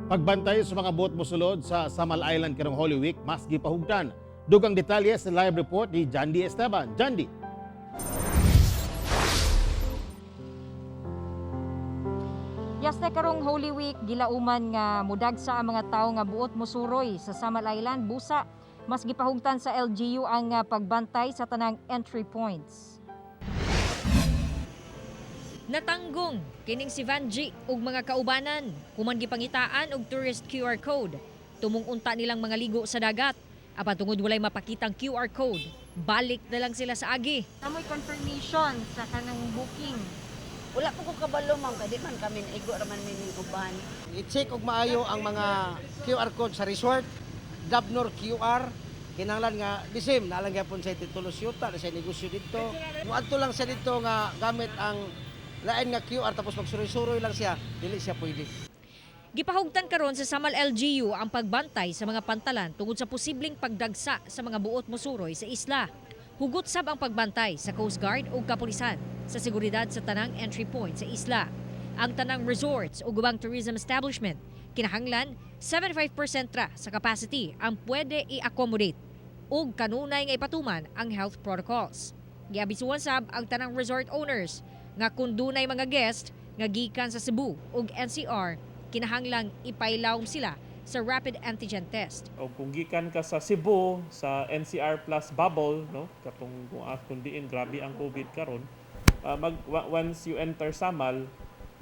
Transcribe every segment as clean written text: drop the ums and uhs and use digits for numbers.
Pagbantay sa mga buot mosulod sa Samal Island karong Holy Week mas gipahugtan. Dugang detalye sa live report ni Jandy Esteban. Jandy. Yes na karong Holy Week, gilauman nga mudagsa ang mga tawo nga buot mosuroy sa Samal Island, busa mas gipahugtan sa LGU ang pagbantay sa tanang entry points. Natanggong kining si Vanji ug mga kaubanan human gipangitaan og tourist QR code. Tumong unta nilang mga ligo sa dagat. Apan tungod walay mapakitang QR code, balik na lang sila sa agi. Amoy confirmation sa kanang booking. Wala po ko kabalo, ma'am, kay di man kami naigo raman mi ning uban. I-check og maayo ang mga QR code sa resort, Dabnor QR, kinahanglan nga the same na lang gyapon sa titulo syuta na sa negosyo dito. Muadto lang siya dito nga gamit ang lain nga QR tapos magsuroy-suroy lang siya, dili siya pwede. Gipahugtan karon sa Samal LGU ang pagbantay sa mga pantalan tungod sa posibleng pagdagsa sa mga buot mosuroy sa isla. Hugot sab ang pagbantay sa Coast Guard ug kapulisan sa seguridad sa tanang entry point sa isla. Ang tanang resorts ug ubang tourism establishment kinahanglan 75% ra sa capacity ang pwede i-accommodate ug kanunay nga ipatuman ang health protocols. Giabisuan sab ang tanang resort owners nga kung dunay mga guest nga gikan sa Cebu ug NCR, kinahanglang ipailawom sila sa rapid antigen test. O kung gikan ka sa Cebu sa NCR plus bubble, no, katong kung kung diin grabe ang COVID karon, once you enter Samal,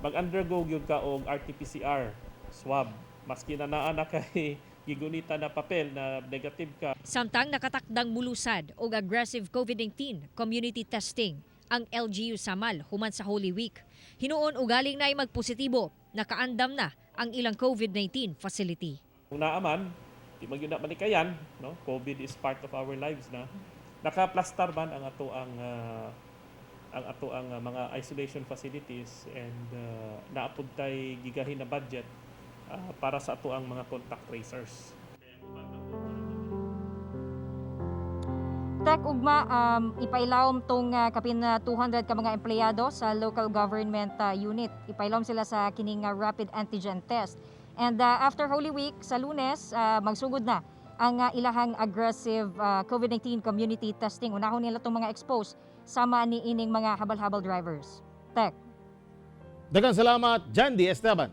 mag-undergo gyud ka og RT-PCR swab maski na naa na kay gigunita na papel na negative ka. Samtang nakatakdang mulusad og aggressive COVID-19 community testing ang LGU Samal human sa Holy Week. Hinuon ugaling na magpositibo, nakaandam na ang ilang COVID-19 facility. Kung naa man, di man gyud na malikayan, no, COVID is part of our lives na. Naka-plaster man ang ato ang mga isolation facilities and naa pud tay gigahin na budget para sa ato ang mga contact tracers. Tek ugma, ipailawom tong kapin na 200 ka mga empleyado sa local government unit. Ipailawom sila sa kining rapid antigen test. And after Holy Week sa Lunes, magsugod na ang ilahang aggressive COVID-19 community testing. Unahon nila tong mga exposed sama ni ining mga habal-habal drivers. Tek. Daghang salamat, Jandy Esteban.